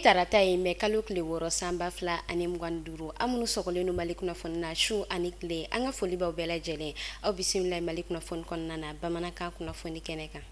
Tarata ye mɛ kalo tile 6 san 2025. Aw minnu sɔgɔlen don Mali kunnafoni na su ani tile, an ka foli b'aw bɛɛ lajɛlen. Aw bisimila Mali kunnafoni kɔnɔna na bamanankan kunnafoni kɛnɛ kan.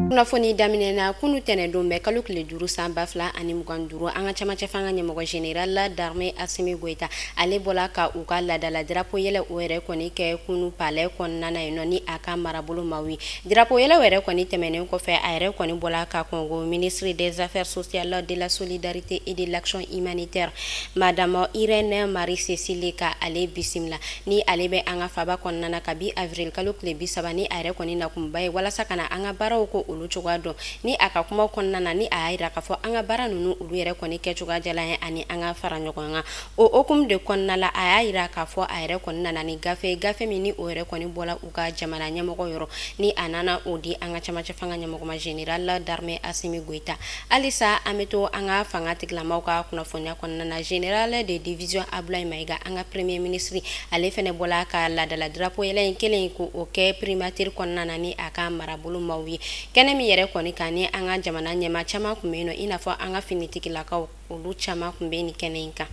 Kunnafoni daminɛ na kunu tɛnɛndon mɛ kalo tile 5 san 2025, an ka camancɛ fanga ɲɛmɔgɔ général d'armée Assimi Goïta ale bɔla ka u ka laadala drapeau yɛlɛ o yɛrɛ kɔni kɛ kunu palais kɔnɔna na yen nɔ ni a ka marabolo maaw ye. Drapeau yɛlɛ yɛrɛ kɔni tɛmɛnen kɔfɛ, a yɛrɛ kɔni bɔla ka kɔngo ministre des affaires sociales, de la solidarité et de l'action humanitaire madame Irène Marie Cécile ka ale bisimila ni ale bɛ an ka faba kɔnɔna na kabi avril kalo tile 30, ni a yɛrɛ kɔni nakunba ye walasa ka na an ka baaraw ko olu cogoya dɔn. Ni a ka kuma kɔnɔna na, ni a y'a jira k'a fɔ an ka baara ninnu olu yɛrɛ kɔni kɛcogoya jala ye ani an ka fara ɲɔgɔn kan. O hokumu de kɔnɔna la, a y'a jira k'a fɔ a yɛrɛ kɔni nana ni gafe min ni o yɛrɛ kɔni bɔla u ka jamana ɲɛmɔgɔ yɔrɔ, ni a nana o di an ka camancɛ fanga ɲɛmɔgɔ ma général d'armée Assimi Goïta. Halisa an bɛ to an ka fanga tigilamaw ka kunnafoniya kɔnɔna na, général de division Abdoulaye Maïga, an ka premier ministre, ale fɛnɛ bɔla ka laadala drapeau yɛlɛ in kelen k'o kɛ primature kɔnɔna na ni a ka marabolo maaw ye. Kɛnɛ min yɛrɛ kɔni kan ni an ka jamana ɲɛmaa caman tun bɛ yen nɔ, i n'a fɔ an ka finitigilakaw olu caman tun bɛ nin kɛnɛ in kan.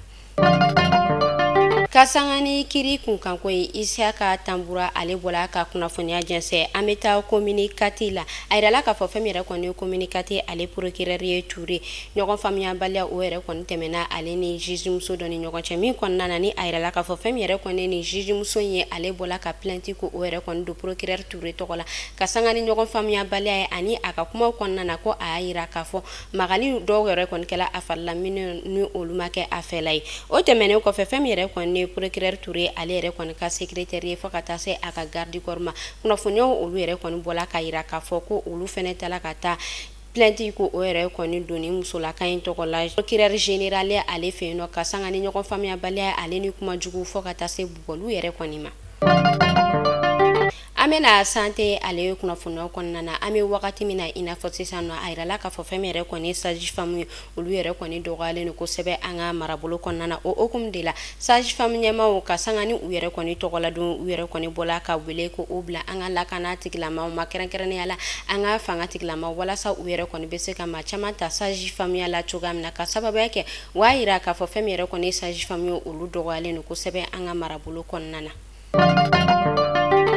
Ka sanga ni kiri kunkanko ye, Isiyaka Tanbura ale bɔla ka kunnafoniya jɛnsɛn. An bɛ taa commune 4 la. A yirala k'a fɔ fɛn min yɛrɛ kɔni ye commune 4 ale procureur ye Ture, ɲɔgɔn faamuyabaliya o yɛrɛ kɔni tɛmɛna ale ni juge muso dɔ ni ɲɔgɔn cɛ min kɔnɔna na, ni a yirala k'a fɔ fɛn min yɛrɛ kɔni ni juge muso in ye, ale bɔla ka plainte ko o yɛrɛ kɔni don procureur Ture tɔgɔ la ka sanga ni ɲɔgɔn faamuyabaliya ye. Ani a ka kumaw kɔnɔna na, ko a y'a yira k'a fɔ magali dɔw yɛrɛ kɔni kɛla a fari la minnu ni olu ma kɛ a fɛla ye. O tɛmɛnen kɔfɛ, fɛn min yɛrɛ kɔni procureur Touré ale yɛrɛ kɔni ka secrétaire ye fo ka taa se a ka garde corps ma, kunnafoniyaw olu yɛrɛ kɔni bɔla ka yira k'a fɔ ko olu fɛnɛ taala ka taa plainte ko o yɛrɛ kɔni donni musolaka in tɔgɔ la procureur général ale fɛ yen nɔ, ka sanga ni ɲɔgɔn faamuyabaliya ale ni kuma jugu fo ka taa se bugɔliw yɛrɛ kɔni ma. An bɛna santé ale kunnafoniyaw kɔnɔna na. An bɛ wagati min na i n'a fɔ sisan nɔ, a yirala k'a fɔ fɛn min yɛrɛ kɔni sage femme ye, olu yɛrɛ kɔni dɔgɔyalen don kosɛbɛ an ka marabolo kɔnɔna na. O hokumu de la, sage femme ɲɛmaaw ka sanga ni u yɛrɛ kɔni tɔgɔla don, u yɛrɛ kɔni bɔla ka wele ko o bila an ka lakana tigilamaw ma, kɛrɛnkɛrɛnnenya la an ka fanga tigilamaw, walasa u yɛrɛ kɔni bɛ se ka maa caman ta sage femme ya la cogoya min na, ka sababuya kɛ o y'a yira k'a fɔ fɛn min yɛrɛ kɔni sage femme ye, olu dɔgɔyalen don kosɛbɛ an ka marabolo kɔnɔna na.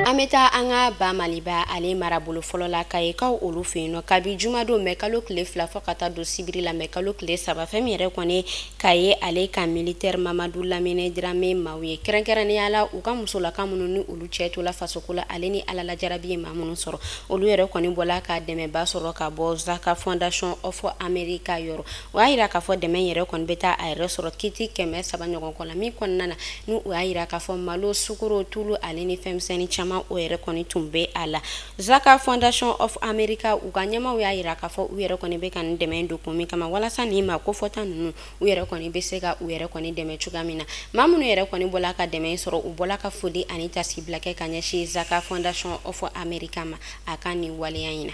An bɛ taa an ka ba Maliba ale marabolo fɔlɔ la, Kayikaw olu fɛ yen nɔ, kabi jumadon mɛ kalo tile 2 fo ka taa don sibiri la mɛ kalo tile 3, fɛn min yɛrɛ kɔni Kaye ale ka militaire Mamadu Lamine Dramé maaw ye, kɛrɛnkɛrɛnnenya la u ka musolaka minnu ni olu cɛ tola fasoko la ale ni Ala lajarabi ye maa minnu sɔrɔ, olu yɛrɛ kɔni bɔla ka dɛmɛba sɔrɔ ka bɔ Zaka Fondation of America yɔrɔ. O y'a yira k'a fɔ dɛmɛ yɛrɛ kɔni bɛ taa a yɛrɛ sɔrɔ kiti 300 ɲɔgɔn kɔ la min kɔnɔna na, ni u y'a yira k'a fɔ malo, sukaro, tulu ale ni fɛnmisɛnnin caman o yɛrɛ kɔni tun bɛ a la. Zaka Fondation of America u ka ɲɛmaaw y'a yira k'a fɔ u yɛrɛ kɔni bɛ ka nin dɛmɛ don kun min kama, walasa nin maa kofɔta ninnu u yɛrɛ kɔni bɛ se ka u yɛrɛ kɔni dɛmɛ cogoya min na. Maa minnu yɛrɛ kɔni bɔla ka dɛmɛ sɔrɔ, u bɔla ka foli ani tasibila kɛ ka ɲɛsin Zaka Fondation of America ma a ka nin waleya in na.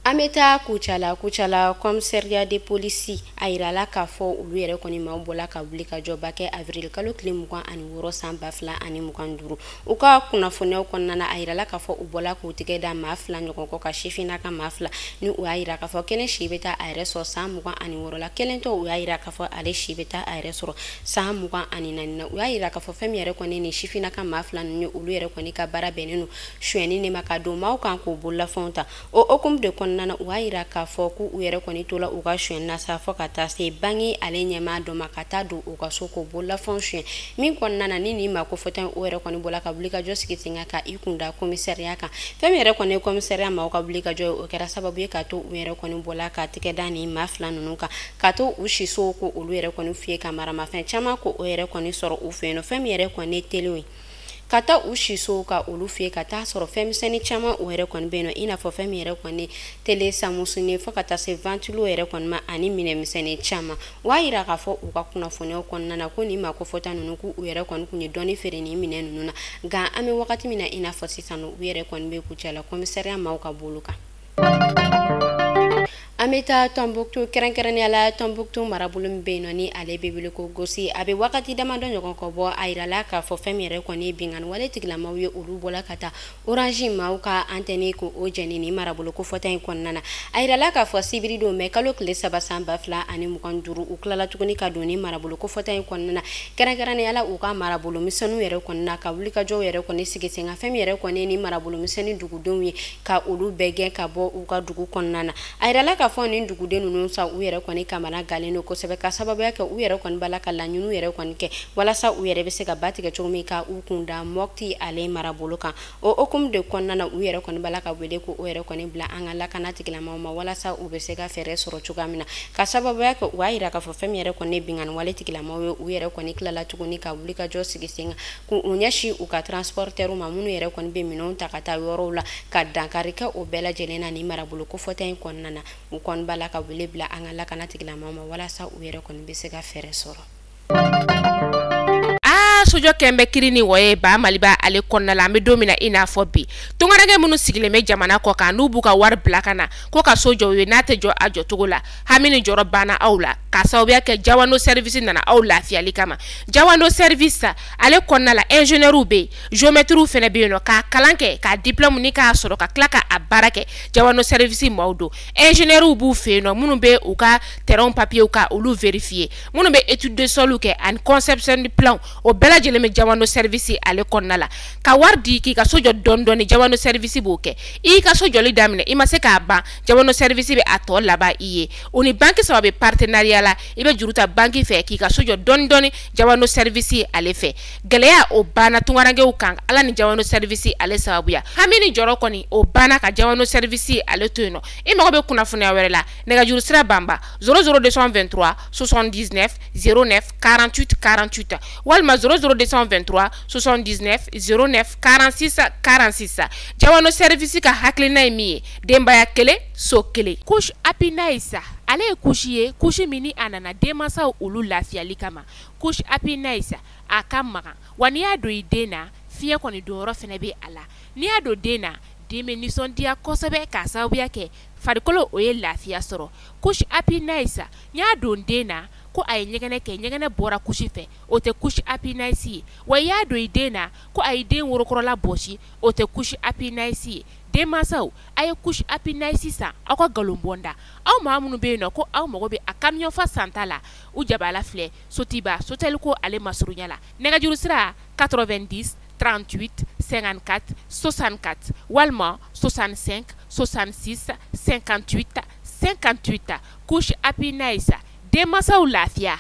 An bɛ taa Kucala. Kucala commissariat de police, a yirala k'a fɔ olu yɛrɛ kɔni maaw bɔla ka wuli ka jɔba kɛ avril kalo tile 26 san 2025. U ka kunnafoniyaw kɔnɔna na, a yirala k'a fɔ u bɔla k'u tigɛ da maa 2 ɲɔgɔn kɔ ka sifinna ka maa 2, ni u y'a yira k'a fɔ kelen si bɛ taa a yɛrɛ sɔrɔ san 26 la, kelen tɔ u y'a yira k'a fɔ ale si bɛ taa a yɛrɛ sɔrɔ san 24 na. U y'a yira k'a fɔ fɛn min yɛrɛ kɔni ni sifinna ka maa 2 ninnu ye, olu yɛrɛ kɔni ka baara bɛnnen don sonyɛni de ma ka don maaw kan k'u bololafɛnw ta. O hokumu de kɔnɔna na, u y'a yira k'a fɔ k'u yɛrɛ kɔni tola u ka sonyɛni na sa fo ka taa se bange ale ɲɛmaa dɔ ma ka taa don u ka so k'o bololafɛnw sonyɛ min kɔnɔna na, ni nin maa kofɔta in o yɛrɛ kɔni bɔla ka wuli ka jɔ sigi sen kan ka i kun da commissariat kan. Fɛn min yɛrɛ kɔni ye commissariat maaw ka wuli ka jɔ ye, o kɛra sababu ye k'a to u yɛrɛ kɔni bɔla ka tigɛ da nin maa 2 ninnu kan, ka to u sisow ko olu yɛrɛ kɔni fiyɛ ka maramafɛn caman ko o yɛrɛ kɔni sɔrɔ u fɛ yen nɔ. Fɛn min yɛrɛ kɔni ye teliw ye, ka taa u sisow ka olu fiyɛ ka taa sɔrɔ fɛnmisɛnnin caman o yɛrɛ kɔni bɛ yen nɔ, i n'a fɔ fɛn min yɛrɛ kɔni tele samusuni fo ka taa se ventilo yɛrɛ kɔni ma ani minɛnmisɛnnin caman. O y'a yira k'a fɔ u ka kunnafoniyaw kɔnɔna na ko nin maa kofɔta ninnu k'u yɛrɛ kɔni kun ye dɔɔni feere nin minɛn ninnu na, nka an bɛ wagati min na i n'a fɔ sisan nɔ, u yɛrɛ kɔni bɛ Kucala commissariat maaw ka bolo kan. An bɛ taa Tɔnbuktu, kɛrɛnkɛrɛnnenya la Tɔnbuktu marabolo min bɛ yen nɔ, ni ale bɛ wele ko Gosi. A bɛ wagati damadɔ ɲɔgɔn kɔ bɔ, a yirala k'a fɔ fɛn min yɛrɛ kɔni ye binkanni wale tigilamaw ye, olu bɔla ka taa Orange maaw ka antenne ko o jɛni ni marabolo kofɔta in kɔnɔna na. A yirala k'a fɔ sibiri don mɛ kalo tile 3 san 2025, u tilala tuguni ka don ni marabolo kofɔta in kɔnɔna na, kɛrɛnkɛrɛnnenya la u ka marabolo misɛnninw yɛrɛ kɔnɔna, ka wulikajɔw yɛrɛ kɔni sigi sen kan, fɛn min yɛrɛ kɔni ni marabolo misɛnnin dugudenw ye, ka olu bɛɛ gɛn ka bɔ u ka dugu kɔnɔna na. A yirala k'a fɔ nin duguden ninnu sa, u yɛrɛ kɔni kamana galen don kosɛbɛ, ka sababuya kɛ u yɛrɛ kɔni b'a la ka laɲiniw yɛrɛ kɔni kɛ walasa u yɛrɛ bɛ se ka ba tigɛ cogo min ka u kun da Mɔpti ale marabolo kan. O hukumu de kɔnɔna na, u yɛrɛ kɔni b'a la ka wele ko o yɛrɛ kɔni bila an ka lakana tigilamaw ma, walasa u bɛ se ka fɛɛrɛ sɔrɔ cogoya min na, ka sababuya kɛ u b'a yira k'a fɔ fɛn min yɛrɛ kɔni binkanni wale tigilamaw ye, u yɛrɛ kɔni tilala tuguni ka wulikajɔ sigi sen kan k'u ɲɛsin u ka transporteurs ma, minnu yɛrɛ kɔni bɛ minɛnw ta ka taa yɔrɔw la, ka dankari kɛ o bɛɛ lajɛlen na ni marabolo kofɔta in kɔnɔna na. U kɔni b'a la ka wele bila an ka lakana tigilamaw ma walasa u yɛrɛ kɔni bɛ se ka fɛɛrɛ sɔrɔ. Sojɔ kɛn bɛ kiri ni wɔye ba Maliba ale kɔnɔna la. An bɛ don min na i n'a fɔ bi, tungaranke minnu sigilen bɛ jamana kɔ kan, n'u b'u ka wari bila ka na ko ka so jɔ u ye, n'a tɛ jɔ a jɔcogo la, hami ni jɔrɔ banna aw la, k'a sababuya kɛ Jawando Service nana aw lafiyali kama. Jawando Service ale kɔnɔna la, ingénieur bɛ yen, géomètre fana bɛ yen nɔ, k'a kalan kɛ, k'a diplôme ni k'a sɔrɔ ka tila k'a baara kɛ. Jawando Service maaw don. Ingénieur b'u fɛ yen nɔ, minnu bɛ u ka terrain papier ka olu vérifier, minnu bɛ étude de sol kɛ ani conception de plan, o bɛɛ lajɛlen bɛ Jawando Service ale kɔnɔna la. Ka wari di k'i ka so jɔ dɔɔni dɔɔni, Jawando Service b'o kɛ. I ka so jɔli daminɛ, i ma se k'a ban, Jawando Service bɛ a tɔ laban i ye. O ni banque saba bɛ partenariat la, i bɛ juru ta banque fɛ k'i ka so jɔ dɔɔni dɔɔni Jawando Service ale fɛ. Gɛlɛya o banna tungarankew kan, Ala ni Jawando Service ale sababuya. Hami ni jɔrɔ kɔni o banna ka Jawando Service ale to yen nɔ. I mago bɛ kunnafoniya wɛrɛ la, nɛgɛjuru sira banba 00223 79 09 48 48 walima 00223 79 09 46 46. Jawando Service ka hakilina ye min ye, denbaya kelen, so kelen. Couche Happy Nice ale ye couche ye, couche min ni a nana denmansaw olu lafiyali kama. Couche Happy Nice a ka magan wa, n'i y'a don i den na, fiɲɛ kɔni donyɔrɔ fana bɛ a la. N'i y'a don den na, den bɛ nisɔndiya kosɛbɛ, k'a sababuya kɛ farikolo o ye lafiya sɔrɔ. Couche Happy Nice, n y'a don den na ko a ye ɲɛgɛnɛ kɛ, ɲɛgɛnɛ bɔra couche fɛ, o tɛ couche Happy Nice ye. Wa i y'a don i den na ko a ye den worokɔrɔla bɔsi, o tɛ couche Happy Nice ye. Denmansaw, a ye couche Happy Nice san aw ka nkalon bɔnda. Aw maa minnu bɛ yen nɔ ko aw mago bɛ a camion fa santa la, u jabala filɛ Sotiba Soteliko ale masurunya la. Nɛgɛjuru sira 90 38 54 64 walima 65 66 58 58. Couche Happy Nice, denmansaw lafiya.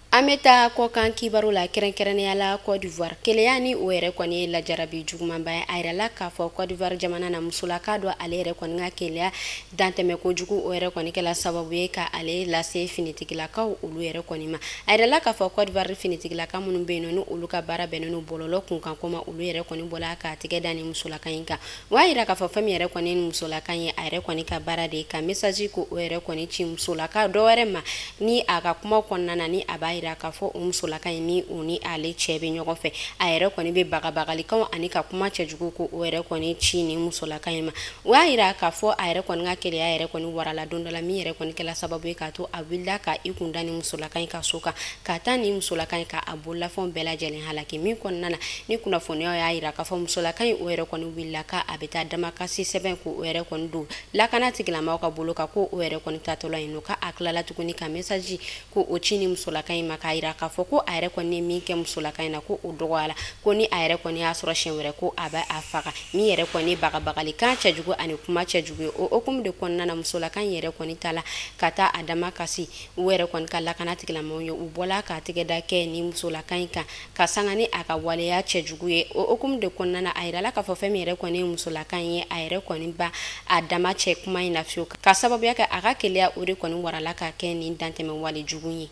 An bɛ taa kɔkan kibaru la, kɛrɛnkɛrɛnnenya la Côte d'Ivoire. Keleya ni o yɛrɛ kɔni ye lajarabi jugumanba ye. A yirala k'a fɔ Côte d'Ivoire jamana na, musolaka dɔ ale yɛrɛ kɔni ka keleya dantɛmɛ kojugu, o yɛrɛ kɔni kɛla sababu ye ka ale lase finitigilakaw olu yɛrɛ kɔni ma. A yirala k'a fɔ Côte d'Ivoire finitigilaka minnu bɛ yen nɔ, ni olu ka baara bɛnnen don bɔlɔlɔ kunkanko ma, olu yɛrɛ kɔni bɔla k'a tigɛ da ni musolaka in kan. O y'a yira k'a fɔ fɛn min yɛrɛ kɔni ye musolaka ye, a yɛrɛ kɔni ka baara de ye ka message ko o yɛrɛ kɔni ci musolaka dɔ wɛrɛ ma, ni a ka kuma kɔnɔna na, ni a b'a yira k'a fɔ o musolaka in ni o ni ale cɛ bɛ ɲɔgɔn fɛ. A yɛrɛ kɔni bɛ bagabagalikanw ani ka kuma cɛjugu ko o yɛrɛ kɔni ci ni musolaka in ma. O y'a yira k'a fɔ a yɛrɛ kɔni ka keleya yɛrɛ kɔni warala don dɔ la, min yɛrɛ kɔni kɛla sababu ye k'a to a wulila ka i kun da ni musolaka in ka so kan, ka taa ni musolaka in ka a bololafɛnw bɛɛ lajɛlen halaki. Min kɔnɔna na, ni kunnafoniyaw y'a yira k'a fɔ musolaka in o yɛrɛ kɔni wulila k'a bɛ taa damakasi sɛbɛn ko o yɛrɛ kɔni don lakana tigilamaw ka bolo kan, ko o yɛrɛ kɔni taatɔla yen nɔ, k'a tilala tuguni ka message ko o ci ni musolaka in ma, k'a yira k'a fɔ ko a yɛrɛ kɔni ye min kɛ musolaka in na, ko o dɔgɔyara, ko ni a yɛrɛ kɔni y'a sɔrɔ siɲɛ wɛrɛ, ko a bɛ a faga. Min yɛrɛ kɔni bagabagalikan cɛjugu ani kuma cɛjugu ye. O hukumu de kɔnɔna na, musolaka in yɛrɛ kɔni taala ka taa a damakasi u yɛrɛ kɔni ka lakana tigilamaw ye. U bɔla k'a tigɛ da kɛ ni musolaka in kan ka sanga ni a ka waleya cɛjugu ye. O hukumu de kɔnɔna na, a yirala k'a fɔ fɛn min yɛrɛ kɔni ye musolaka in ye, a yɛrɛ kɔni ba a dama cɛ kuma in na fiyewu, ka sababuya kɛ a ka keleya o de kɔni warala ka kɛ nin dantɛmɛ wale jugu ye.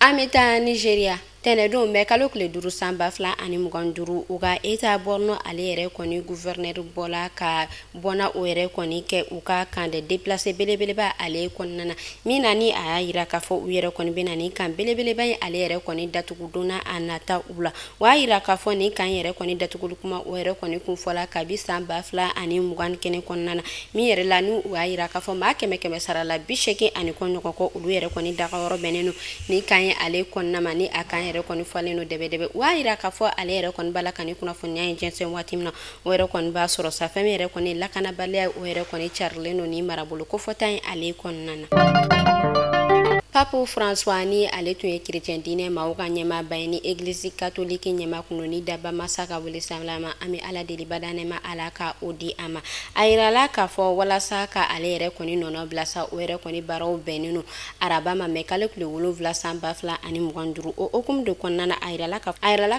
An bɛ taa Nigeria. Tɛnɛdon mɛ kalo tile 5 san 2025, u ka État Borno ale yɛrɛ kɔni gouverneur bɔla ka bɔnna o yɛrɛ kɔni kɛ u ka camp de déplacés belebeleba ale kɔnɔna na, min na ni a y'a yira k'a fɔ u yɛrɛ kɔni bɛ na nin camp belebeleba in ale yɛrɛ kɔni datugu donna a nata u la. O y'a yira k'a fɔ nin camp yɛrɛ kɔni datuguli kuma o yɛrɛ kɔni kun fɔla kabi san 2021 kɔnɔna na, min yɛrɛ la ni u y'a yira k'a fɔ maa 100 sara la 80 ani kɔ ɲɔgɔn kɔ olu yɛrɛ kɔni dagayɔrɔ bɛnnen don nin camp ye ale kɔnɔna ma, ni a camp yɛrɛ kɔni fɔlen don dɛbɛdɛbɛ. O y'a yira k'a fɔ ale yɛrɛ kɔni b'a la ka nin kunnafoniya in jɛnsɛn waati min na, o yɛrɛ kɔni b'a sɔrɔ sa fɛn min yɛrɛ kɔni lakanabaliya o yɛrɛ kɔni carilen don ni marabolo kofɔta in ale kɔnɔna na. Pape François ni ale tun ye chrétien diinɛ maaw ka ɲɛmaaba ye ni église catholique ɲɛma kun ni daba masa ka wele sanfɛla, an bɛ Ala deli badanɛma Ala ka o di a ma. A yirala k'a fɔ walasa ka ale yɛrɛ kɔni nɔnɔ bila sa, o yɛrɛ kɔni baaraw bɛnnen don araba ma mɛ kalo tile 7 san 2025. O hukumu de kɔnɔna na, a yirala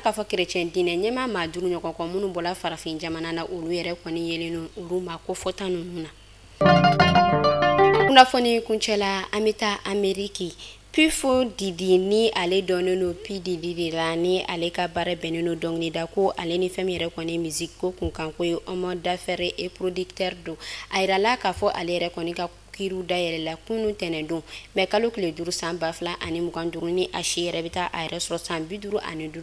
k'a fɔ chrétien diinɛ ɲɛmaa maa 5 ɲɔgɔn kɔ minnu bɔla farafin jamana na, olu yɛrɛ kɔni yelen don olu ma ko fɔta ninnu na. Kunnafoni kuncɛla, an bɛ taa Ameriki. Puff Didi ni ale dɔnnen don P Didi de la, ni ale ka baara bɛnnen don dɔnkilida ko ale ni fɛn min yɛrɛ kɔni musique ko kunkanko ye, homme d'affaires et producteur don. A yirala k'a fɔ ale yɛrɛ kɔni ka kiiriw dayɛlɛla kunun tɛnɛndon mɛ kalo tile 5 san 2025, ni a si yɛrɛ bɛ taa a yɛrɛ sɔrɔ san 55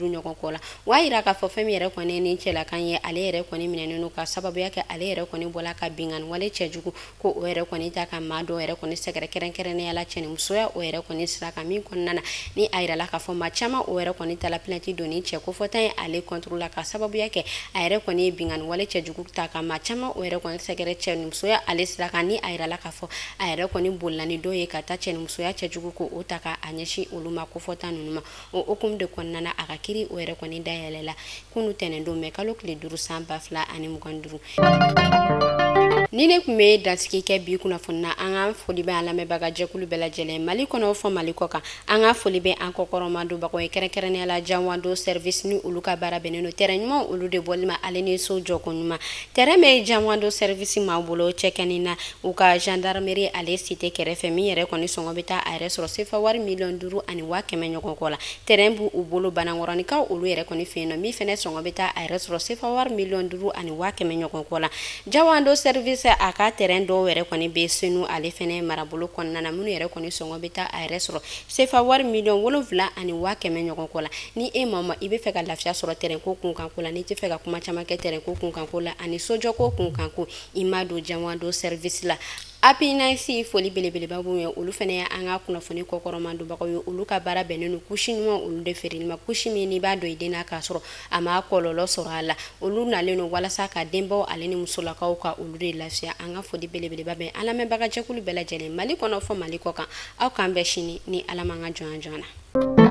ɲɔgɔn kɔ la. O y'a yira k'a fɔ fɛn min yɛrɛ kɔni ni cɛlakan ye, ale yɛrɛ kɔni minɛnen don ka sababuya kɛ ale yɛrɛ kɔni bɔla ka binkanni wale cɛjugu ko o yɛrɛ kɔni ta ka maa dɔw yɛrɛ kɔni sɛgɛrɛ kɛrɛnkɛrɛnnenya la cɛnimusoya o yɛrɛ kɔni sira kan, min kɔnɔna na ni a yirala k'a fɔ maa caman o yɛrɛ kɔni tala plainte don ni cɛ kofɔta ye ale contre la ka sababuya kɛ a yɛrɛ kɔni ye binkanni wale cɛjugu ta ka maa caman o yɛrɛ kɔni sɛgɛrɛ cɛnimusoya ale sira kan, ni a yirala k'a fɔ a yɛrɛ kɔni bolila ni dɔw ye ka taa cɛnimusoya cɛjugu ko o ta ka a ɲɛsin olu ma kofɔta ninnu ma. O hukumu de kɔnɔna na, a ka kiiri o yɛrɛ kɔni dayɛlɛla kunun tɛnɛndon mɛ kalo tile 5 san 2025. Ni ne tun bɛ dansigi kɛ bi kunnafoni na, an ka foli bɛ an lamɛnbaga jɛkulu bɛɛ lajɛlen Mali kɔnɔ fɔ Mali kɔ kan. An ka foli bɛ an kɔkɔrɔma donbagaw ye kɛrɛnkɛrɛnnenya la Janwando service ni olu ka baara bɛnnen don terrain ɲuman olu de bɔli ma ale ni so jɔko ɲuman. Terrain bɛ Janwando service maaw bolo cɛkɛni na u ka gendarmerie ale cité kɛrɛfɛ, min yɛrɛ kɔni sɔngɔ bɛ taa a yɛrɛ sɔrɔ sefa wari 5,1 million ɲɔgɔn kɔ la. Terrain b'u bolo Banankɔrɔnikaw olu yɛrɛ kɔni fɛ yen nɔ, min fɛnɛ sɔngɔ bɛ taa a yɛrɛ sɔrɔ sefa wari 5,1 million ɲɔgɔn kɔ la. Janwando service a ka terrain dɔw yɛrɛ kɔni bɛ Senu ale fɛnɛ marabolo kɔnɔna na, minnu yɛrɛ kɔni sɔngɔ bɛ taa a yɛrɛ sɔrɔ sefa wari 7,1 million ɲɔgɔn kɔ la. Ni e maa ma i bɛ fɛ ka lafiya sɔrɔ terrain ko kunkanko la, n'i tɛ fɛ ka kuma caman kɛ terrain ko kunkanko la ani sojɔko kunkanko, i ma don Janwando service la. APNIC foli belebeleba b'u ye, olu fɛnɛ ye an ka kunnafoni kɔkɔrɔma donbagaw ye. Olu ka baara bɛnnen don kusi ɲuman olu de feereli ma, kusi min n'i b'a dɔn i den na k'a sɔrɔ a ma kɔlɔlɔ sɔrɔ a la. Olu nalen don walasa ka denbaw ale ni musolakaw ka olu de lafiya. An ka foli belebeleba bɛ an lamɛnbaga jɛkulu bɛɛ lajɛlen Mali kɔnɔ fɔ Mali kɔ kan. Aw k'an bɛn sini ni Ala m'an ka jɔnya joona.